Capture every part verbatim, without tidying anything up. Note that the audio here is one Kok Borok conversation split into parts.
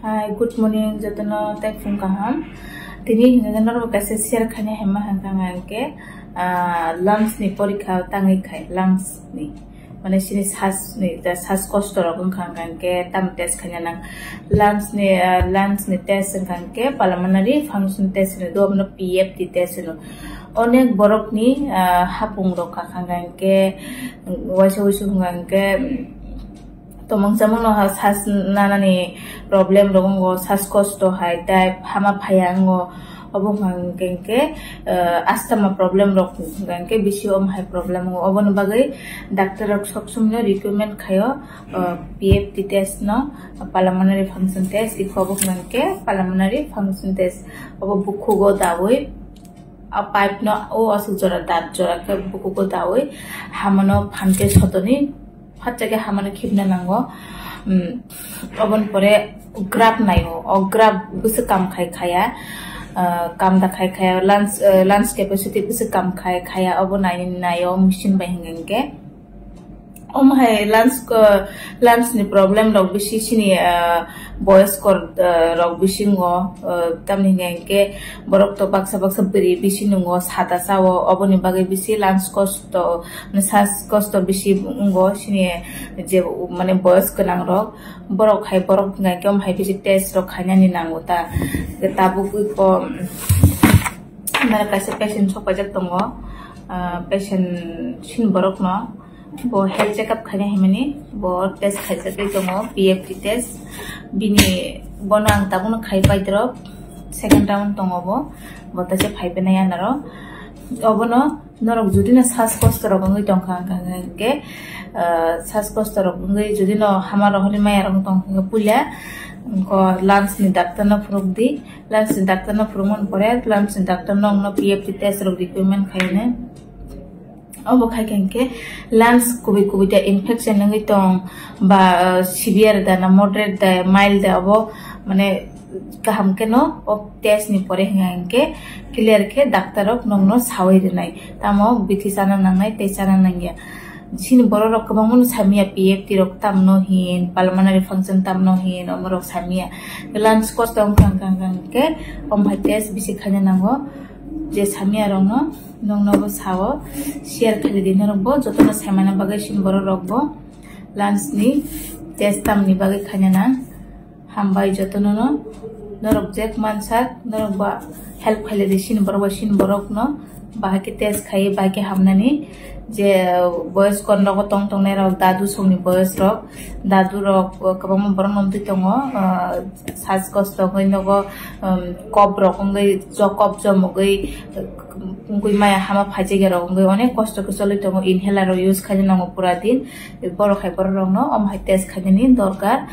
Hi, good morning, jotono tei phung kaham. Tini hingke norok kaisa share khaina hima hangkha hingke, ah, lungs ni porikha tangwi khai, lungs ni. Mane sini sas ni, da sas kosto rok wngkha hingke tam test khaina nang. Lungs ni, ah, lungs ni test wngkha hingke pulmonary function test hino, do abono P F T test hino. Onek borok ni, ah, hapung rok kakha hingke, waisa wuisu hingke, tomong chamung no ha sas nanani problem rok wngo, sas kosto hai, type hama phaya wngo, obo hwnka hwnkhe, eh, asthma problem rok hwnka hwnkhe bisi omo hai problem wngo. Oboni bagwi doctor rok sok somoi no recommend khaio, eh, P F T test no, pulmonary function test, ikho obo hwnka hwnkhe pulmonary function test, obo bukhugo dawi, a pipe no o aswk jora dat jora khe bukhugo dawi hamano phan khe sotoni. Phatsa khe hamano khibna nango. Mm, oboni pore grab naio, o grab bwswk kam khai khaya, ah, kam da khai khaya, lungs, ah, lungs capacity bwswk kam khai khaya, obo nai naio machine bai hwnka hwnkhe. Omo hai lungs ko, lungs ni problem rok bisi sini, ah, boyos kor, ah, rok bisingo, ah, tamni hwnka hwnkhe borok to baksa baksa bwrwi bisi nungo, sata sao, oboni bagwi bisi lungs kosto, sas kosto bisi wngo sini je mane boyos gwnang rok, borok hai borok hwnka hwnkhe omo hai bisi test rok khainani nango ta, tabuk iko, mane kaisa patient sok paijak tongo, ah, patient sini borok no bo health checkup khaina himani bo test khaijagwi tongo, P F T test. Bini bono ang tabukno khai paidrop, second round tongo bo, bo tei se phai penai anaro. Obono norok judino sas kosto rok wngwi tongkha hwnka hwnkhe, ah, sas kosto rok wngwi judino hama rohorni maya rok tongkha hwnkhe puila ko lungs ni doctor no phurukdi, lungs ni doctor no phurukmani pore lungs ni doctor no wngno P F T test rok recommend khainai. Obo khai khe hwnkhe lungs kubui kubui da infection wngwi tong ba, uh, severe da na moderate da mild da, obo mane kaham khe no o test ni pore hwnka hwnkhe clear khe doctor rok nokno sawi rwnai, tamo bithi chana nangnai tei chana nangya. Chini borok rok kwbangma no samya P F T rok tamno hin, pulmonary function tamno hin, omo rok samya. Lungs kosto wngkha hwnka hwnkhe omo hai test bisi khaina nango. Je samya rokno, nokno bo sao, share khaidi norok bo, jotono saimana bagwi sini borok rok bo lungs ni test tamni bagwi khaina nang. Hambai jotono no, norok jek mansak, norok bo help khailai di sini borok bai sini borok no, bahai khe test khai, bahai khe hamnani je boyos kor nogo tong tongnai rok, dadu songni boyos rok, dadu rok kwbangma borok no wngwi tongo, ah, sas kosto wngwi nogo, um, kop rok wngwi jo-, kop jom wngwi, wngwi maya hama phaijak ya rok wngwi onek kosto khe choli tongo, inhaler rok use khaina nango pura din. Borok hai borok rok no omo hai test khainani dorkar.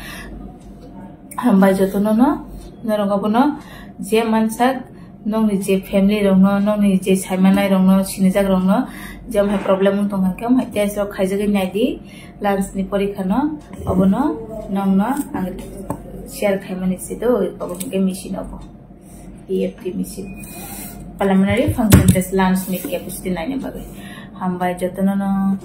Hambai jotono no, norok abono je mansak, nokni je family rok no, nokni je saimanai rok no, sinijak rok no, je omo hai problem wng tong kha khe omo hai test rok khaijagwi naidi. Lungs ni porikha no, obono nokno ang share khaimani se do, obo hwnkhe machine obo, P F T machine, pulmonary function test, lungs ni capacity naina bagwi. Hambai jotono no.